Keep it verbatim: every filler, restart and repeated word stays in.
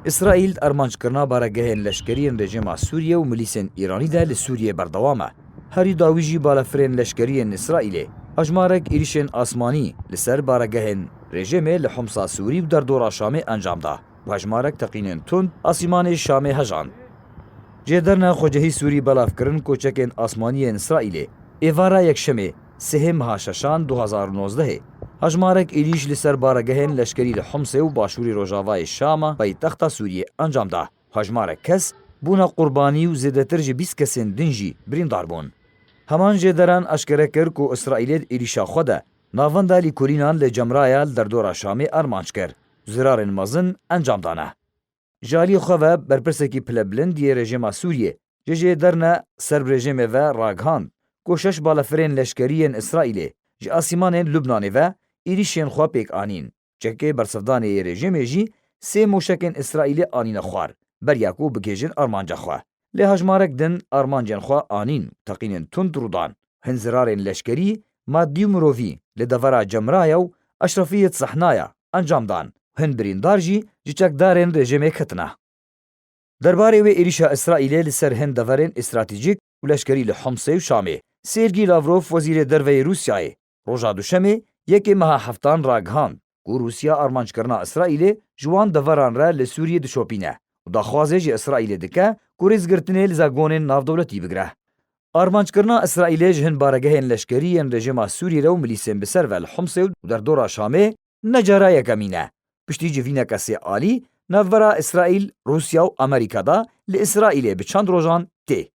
Îsraîl di armanckirina baregehên leşkerî yên rejîma Sûriyê û milîsên Îranî de li Sûriyê berdewam e. Herî dawî jî balafirên leşkerî yên Îsraîlê hejmarek êrîşên asmanî li ser baregehên rejîmê li Homsa Sûrî û derdora Şamê encam da û hejmarek teqînên tund asîmanê Şamê hejand. Jêderna xwecehî Sûrî belav kirin ku çekên asmanî yên Îsraîlê êvara yekşemê sihê meha şeşan du hazar û nozdehê hejmarek êrîş li ser baregehên leşkerî li Homsê û başûrê rojavayê Şama paytexta Sûriyê encam da. Hejmarek kes bûne qurbanî û zêdetir ji bîst kesên din jî birîndar bûn. Heman jêderan eşkere kir ku Îsraîlê di êrîşa xwe de navenda lîkolînan li Cemraya li derdora Şamê armanc kir, zirarên mezin encam dane. Ji aliyê xwe ve berpirsekî pilebilind yê rejîma Sûriyê ji jêderna ser bi rejîmê ve ragihand ku şeş balafirên leşkerî yên Îsraîlê ji asîmanên Lubnanê ve êrîşên xwe pêk anîn. Çekê bersivdanê yê rejîmê jî sê mûşekên Îsraîlê anîne xwar, beriya ku bigihêjin armanca xwe. Lê hejmarek din armancên xwe anîn, teqînên tund rû dan. Hin zirarên leşkerî, madî û mirovî li devera Cemraya û Eşrefiyê di Sehnaya encam dan. Hin birîndar jî ji çekdarên rejîmê ketine. Derbarê wê êrîşa Îsraîlê li ser hin deverên stratejîk û leşkerî li Homsê û Şamê, Sergî Lavrov, wezîrê derve yê Rûsyayê, roja Duşemê yekê meha heftan ragihand ku Rûsya armanckirina Îsraîlê ji wan deveran re li Sûriyê dişopîne û daxwazê ji Îsraîlê dike ku rêzgirtinê li zagonên navdewletî bigire. Armanckirina Îsraîlê ji hin baregehên leşkerî yên rejîma Sûrî re û milîsên bi ser ve li Homsê û derdora Şamê ne cara yekemîn e. Piştî civîneke sê alî navbera Îsraîl, Rûsya û Amerîka de li Îsraîlê bi çend rojan tê.